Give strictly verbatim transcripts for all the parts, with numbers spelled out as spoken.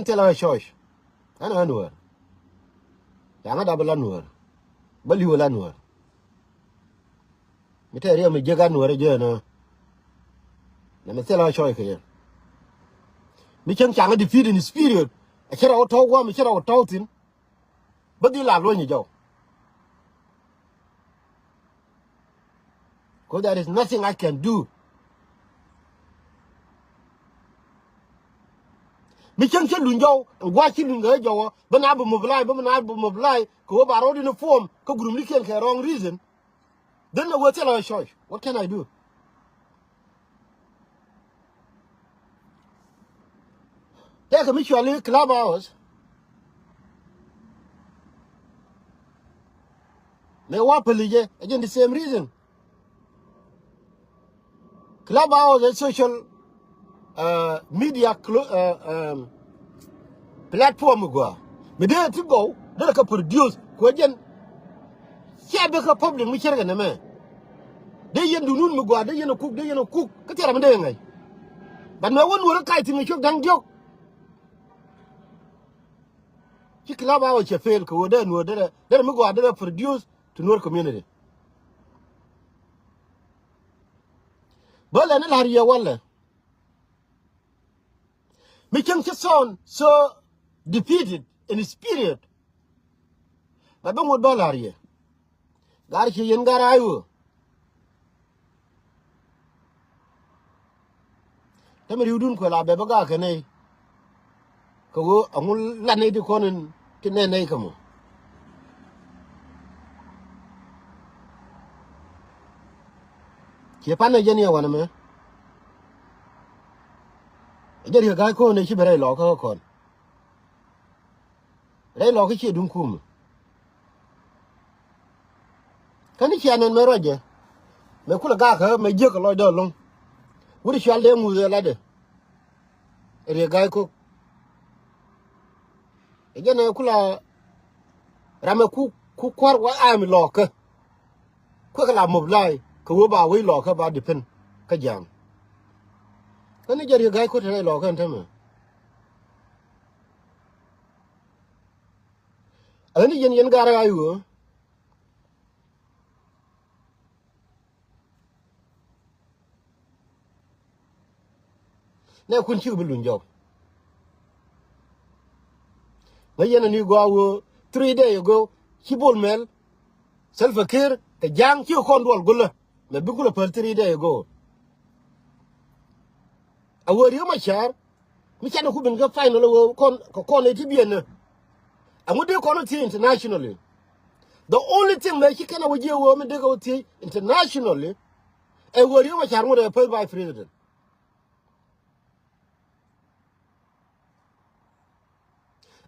thilɛ ɣä church. Ɛn ɣä Nuäär. Ca ŋä dap la Nuäär. Bä li̱w la Nuäär. Mi te riɛm mi jiäk a Nuäär jiɛn ɣä. Nɛ mi thilɛ ɣä church kɛ yɛ. Mi cäŋ ca ŋä defeat in spirit. A cɛ rɛw tɔ̱w gua̱a̱m, a cɛ rɛw tɔ̱w thi̱n. Bä dhil la luɔ̱ny jɔw. 'Cause there is nothing I can do. Mi cäŋ cä luny jɔw, ɛn gua̱a̱th ci luny kɛ jɔw, bä na bi mobilize, bä na bi mobilize, kɛ wä ba rɔɔd in a form, kä group ni kiɛn kɛ wrong reason. Then a wä thilɛ ɣä church. What can I do? Tɛkɛ mi cuali Clubhouse. Mɛ wa päli jɛ, ɛ jɛn the same reason. Clubhouse ɛ social, uh, media clo-, uh, um, platform mi gɔaa. Mi dee ti gɔw, dee rɛ kɛ produce, kuɛ jɛn. Cia bek kä public mi cärkɛ nɛmɛ. Dee yɛn dunun mi gɔaa, dee yɛn a kuk, dee yɛn a kuk, kä thil ram mi dee ŋäc. But mɛ wä Nuäär kac thi̱n kɛ cuɔk da̱ŋ diɔ̱k. Ci Clubhouse cɛ fail kɛ wä dee Nuäär derɛ, derɛ mi gɔaa derɛ produce to Nuer community. Bä lɛ ni la̱r yɛ walɛ. Mi cäŋ ci sound so defeated in spirit. Ba bi ŋut bä la̱r yɛ. Gar ci yɛn gar a i̱ ɣöö. Te mi ri̱wdun kuɛ la bɛ bä gaak kɛ nɛy. Kɛ ɣöö aŋu la nɛy ti kɔn in ti nɛy nɛy kɛ mɔ. Ciɛ pan ɛ jɛn yɛ wanɛ mɛ. Ɛ jɛ riek ga̱a̱c ko̱n ɛ ci bɛ rɛy lɔɔkä kä kɔn. Rɛy lɔɔkä ciɛ duŋ kumä. Kä ni cia nɛn mɛ ruacɛ mɛ kulɛ gakä mɛ jiäk kɛ lɔcdä ɛlɔ̱ŋ. Wut cual dee ŋuth ɛ latdɛ. Ɛ riek ga̱a̱c ko̱k. Ɛ jɛn ɛ kula ram ɛ ku, ku kua̱r wa am lɔɔkä. Kuek la mobilize kɛ wee ba wec lɔɔkä ba depend kä ja̱a̱ŋ. Kä ni jɛ riek ga̱a̱c ko̱k te rɛy lɔɔkä ɛn tämɛ. Ɛ ni yɛn yɛn gar ɣa̱c ɣöö nɛ kun cikɛ bi luny jɔw. Ŋäc yɛn ani gɔaa ɣöö three day ago ci Bol Mel, Salva Kiir kɛ ja̱a̱ŋ cikɛ kɔn duɔl gulä. Mɛ bi kulɛ päl three day ago. A wee Riek Machar mi canɛ ku ben kä final a wee kɔn kɛ kɔn ɛ ti biɛn nä. Ɛŋu dee kɔn ɛ thiec internationally. The only thing mɛ ci kɛn a wä jiɛ wee mi dee kɛ wä thiec internationally. Ɛ wee Riek Machar ŋut ɛ first vice president.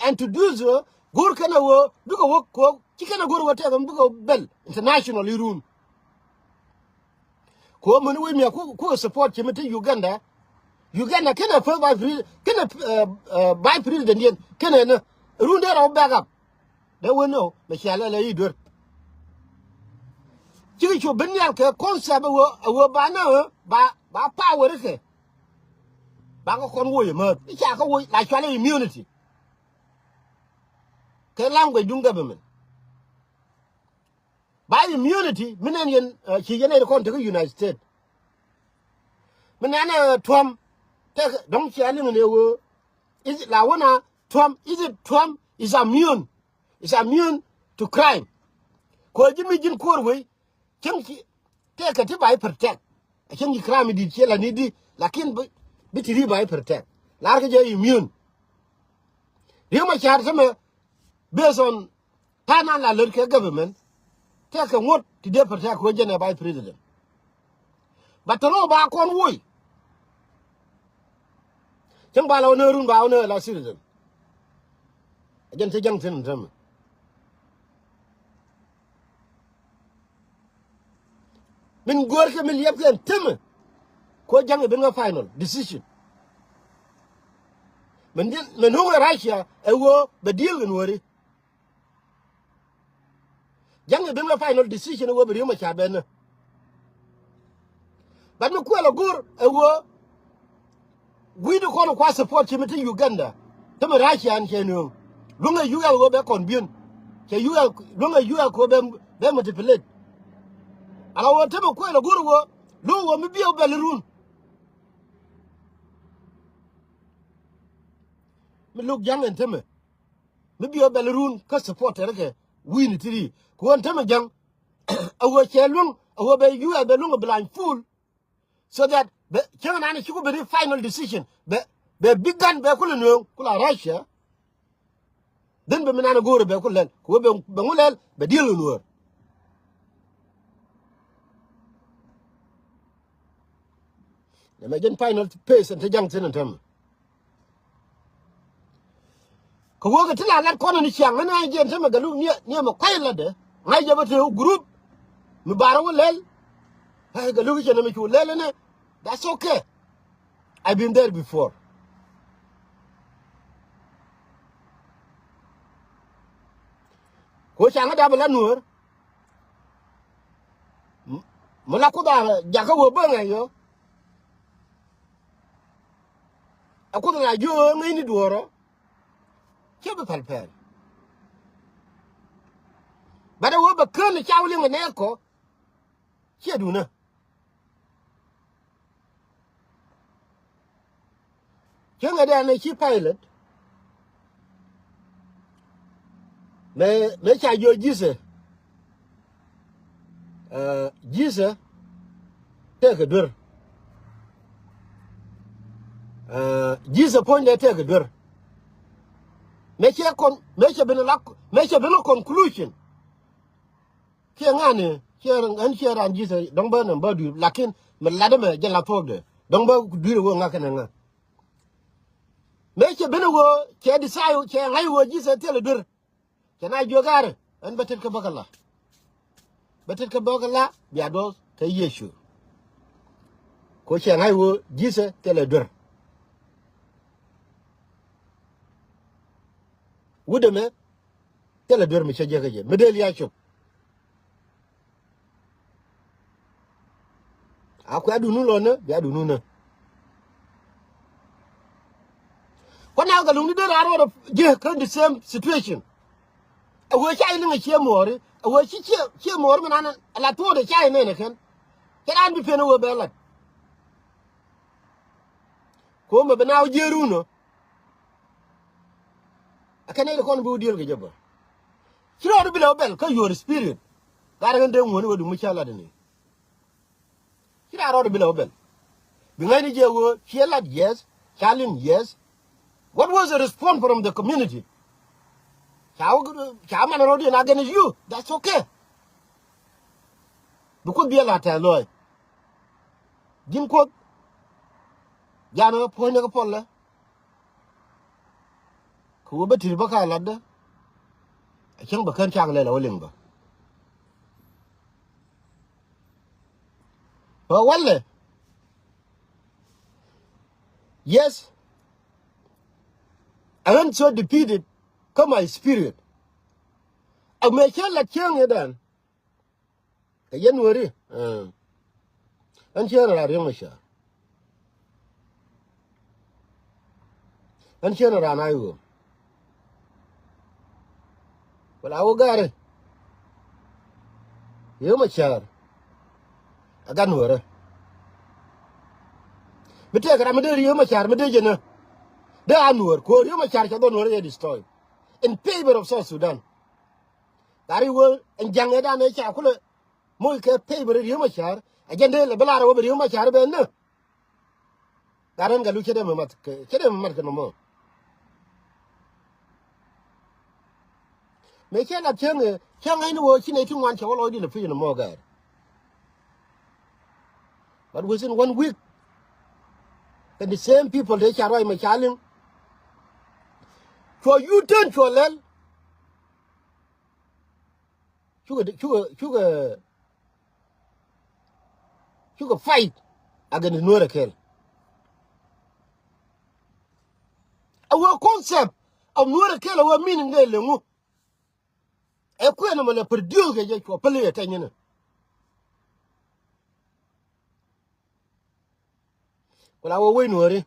And to do so, go̱o̱r kɛn a wee bikɛ wä kɛ wä ci kɛn a go̱o̱r wä tɛth bikɛ wä bɛl international irun. Kɛ wä mɛn wee mi a ku, ku support ci mi ti Uganda. Uganda kɛn a first vice president, kɛn a, uh, uh, vice president yɛn kɛn a nä run dee rɔ back up. Dee wee nɔ mɛ cia lɛ lɛ i̱ duer. Cikɛ cu ben nhial kɛ concept a wee, a wee ba nä ba, ba power kɛ. Ba kɛ kɔn woc emäth i̱ ca kɛ woc la cual immunity. Kɛ language duŋ government. Ba immunity mi nɛn yɛn, uh, ci yɛn ɛ kɔn tekɛ United States. Mi nɛn ɛ Trump tekɛ dɔ̱ŋ cia liŋ ni ɛ wee. Is la wena Trump, is it Trump is immune? Is immune to crime. Kɛ ji̱ mi ji̱n kuɔr wei. Cäŋ ci tëëkɛ ti ba i̱ protect. A cäŋ ci crime i̱ di̱t ciɛ la ni di. Lakin bi, bi ti ri ba i̱ protect. Lar kɛ jɛ immune. Riek Machar tämɛ based on ta̱a̱ nan la lät kɛ government. Tëëkɛ ŋuɔ̱t ti dee protect kɛ wee jɛn ɛ vice president. But tɔ̱ rɔ ba kɔn woc. Cäŋ ba la wä nä run ba wä nä la citizen. A jɛn cä ja̱ŋ thi̱n tämɛ. Min guäär kɛ min liɛpkɛ ɛn tämɛ. Kɛ wä ja̱ŋ i̱ ben ŋä final decision. Min di̱n, min huŋ ɛ Russia ɛ wee bɛ deal kɛ Nuääri. Ja̱ŋ i̱ ben ŋä final decision ɛ wee bɛ Riek Machar bɛ nä. But mi kuɛl ɛ go̱r ɛ wee wi̱i̱du kɔn kua support ci mi te Uganda. Tämɛ Russia ɛn cɛ nööŋ. Luäŋɛ U S ɣöö bɛ convince. Cɛ U S, luäŋɛ U S ɣöö bɛ, bɛ manipulate. Ala ɣöö tämɛ kuɛl ɛ go̱r ɣöö luäŋɛ ɣöö mi biɛ ɣöö bɛl run. Mi lo̱k ja̱ŋ ɛn tämɛ. Mi biɛ ɣöö bɛl run kä support tɛrɛ kɛ wi̱i̱ni ti ri. Kɛ ɣöö ɛn tämɛ ja̱ŋ. A ɣöö cɛ luäŋ, a ɣöö bɛ U S bɛ luäŋ ɛ blind fool. So that bɛ cäŋ nan ci ku ben i̱ final decision. Bɛ, bɛ big gun bɛ kulɛ nööŋ kula Russia. Then bɛ mi nan go̱o̱r bɛ kulɛ lɛl. Ku bɛ, bɛ ŋu lɛl bɛ deal in wör. Nɛ mɛ jɛn final phase ɛn te ja̱ŋ thin ɛn tämɛ. Kɛ wä kɛ ti la lat kɔn ni ciaŋ ni a jɛn tämɛ Galuk ni, ni mɛ kuay lat dɛ. Ŋa̱c jɛ bä te group mi bar wä lɛl. Ɛ Galuk cɛ ni mi cu lɛl ni. That's okay. I've been there before. Ko caŋ dap la nuɔr. M-, mi la Kuoth a jakä wä bä ŋɛ yɔ. A Kuoth la jiö ŋäcni duɔ̱ɔ̱rä. Ciɛ bi päl pɛl. Bɛ dee wee bɛ kään i̱ ca wä liŋ ɛ nɛɛk kɔ. Ciɛ duŋdä. Cäŋɛ dee anɛ ci Pilate. Mëë, mëë ca jiök Jesus. Ɛ, Jesus tekɛ duer. Ɛ, Jesus puɔ̱nydɛ tekɛ duer. Mëë cɛ kɔn, mëë cɛ ben la, mëë cɛ ben la conclusion. Kiɛ ŋa̱ni, ciɛ ɣän ciɛ raan Jesus, dɔ̱ŋ bä nɛ bä dui̱r, lakin mi latdä mɛ jɛ la thuɔ̱kdɛ. Dɔ̱ŋ bä dui̱r ɛ wee ŋa̱ kɛnɛ ŋa̱. Mëë cɛ ben ɛ wee, cɛ decide, cɛ ŋa̱c ɛ wee Jesus thilɛ duer. Cɛ na jiök ga̱rɛ, ɛn bä tet kä bäkɛ la. Bä tet kä bäkɛ la, bia duɔth kä Yecu. Ko cɛ ŋa̱c ɛ wee Jesus thilɛ duer. Wut ɛmɛ, thilɛ duer mi cä jiäkä jɛ. Mi dee lia̱a̱ cop. A kuɛ a dunu lɔnä, bia dunu nä. Kuan a Galuk ni dee raan rɔɔdɛ jiɛ kä the same situation. A wee ca iliŋ a ciɛ muɔɔri, a wee ci ciɛ, ciɛ muɔɔri mi nan a la tuɔɔdɛ ca inɛn a kɛn. Cɛ raan bi pen a wee bɛ lat. Ko mɛ bi na wä jiɛ run ɔ. A kɛn nɛy ti kɔn bi wä diël kɛ jɛ bä. Ci rɔɔdu bi lɛ wä bɛl kä your spirit. Gat kɛn dee ŋuɔ̱ni wä duŋ mi cä lat ni. Ci rɔɔdu bi lɛ wä bɛl. Bi ŋäcni jɛ wä ciɛ lat, yes. Ca liŋ, yes. What was the response from the community? Ca wä, ca man rɔɔdu in against you. That's okay. Bi Kuoth bi ɛ lat tɛth lɔɔc. Ji̱n Kuoth. Janɛ puɔ̱nydɛ kä puɔlɛ. Kɛ wä bä ti̱t bä ka latdä. A cäŋ bä kän cak lɛl a wä liŋ bä. Bä walɛ. Yes. I am so defeated. Kä my spirit. A mëë cä lat cäŋ i̱ dan. Kɛ yɛn weri. Ɛn ciɛ raan Riek Machar. Ɛn ciɛ raan a i̱ ɣöö. Wala wä gari. Riek Machar. A gat nuɔrä. Mi tëëk ram mi dee Riek Machar mi dee jɛ nä. Dee a nuɔr. Kuɔ Riek Machar cɛ dhɔ nuɔrä yɛ destroy. In favor of South Sudan. Gari wä ɛn ja̱ŋ ɛ dan ɛ ca kulɛ. Moc kɛ pay bɛ rɛ Riek Machar. A jɛn dee lɛ bi lar wä bɛ Riek Machar bɛ nä. Gat ɣän Galuk cɛ dee mɛ mat kɛ, cɛ dee mɛ mat kɛ nɔmɔ. Mëë cɛ lat cäŋ ɛ, cäŋ ɛ ni wä ci nɛ ti ŋuan cɛ wä lɔcdi lɛ pi̱i̱ nɔmɔ gɛr. But within one week, kɛ the same people dee ca ruac mɛ ca liŋ. Cuɔ U-turn cuɔ lɛl. Cukɛ, cukɛ, cukɛ, cukɛ fight against Nuer Akel. A wee concept of Nuer Akel a wee meaning dee leŋu. Ɛ kuɛn mɛ lɛ produce kɛ jɛ cuɔ peli ɛ tɛny ni. Ku la wä wec nuɔ̱ɔ̱ri.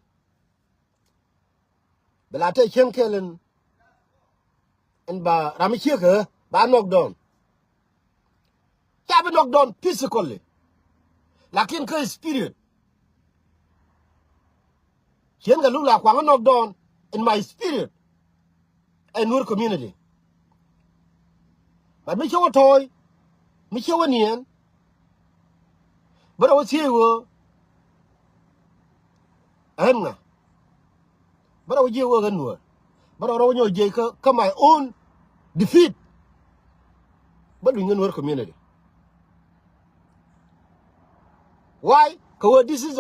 Bɛ la te cieŋ kɛl in, in ba ram mi ciek ɛ ba knock down. Ca bi knock down physically. Lakin kä spirit, cien kɛ luk la kuaŋ knock down in my spirit. Ɛ Nuer community. But mi cä wä tɔɔy, mi cä wä niɛn, bä rɔ wä thiec wä ɛn ŋa? Bä rɔ wä jiɛ wä ɛn Nuer. Bä rɔ rɔ wä nyɔ jiɛ kä, kä my own defeat. Bä luny ŋä Nuer community. Why? Kä wä this is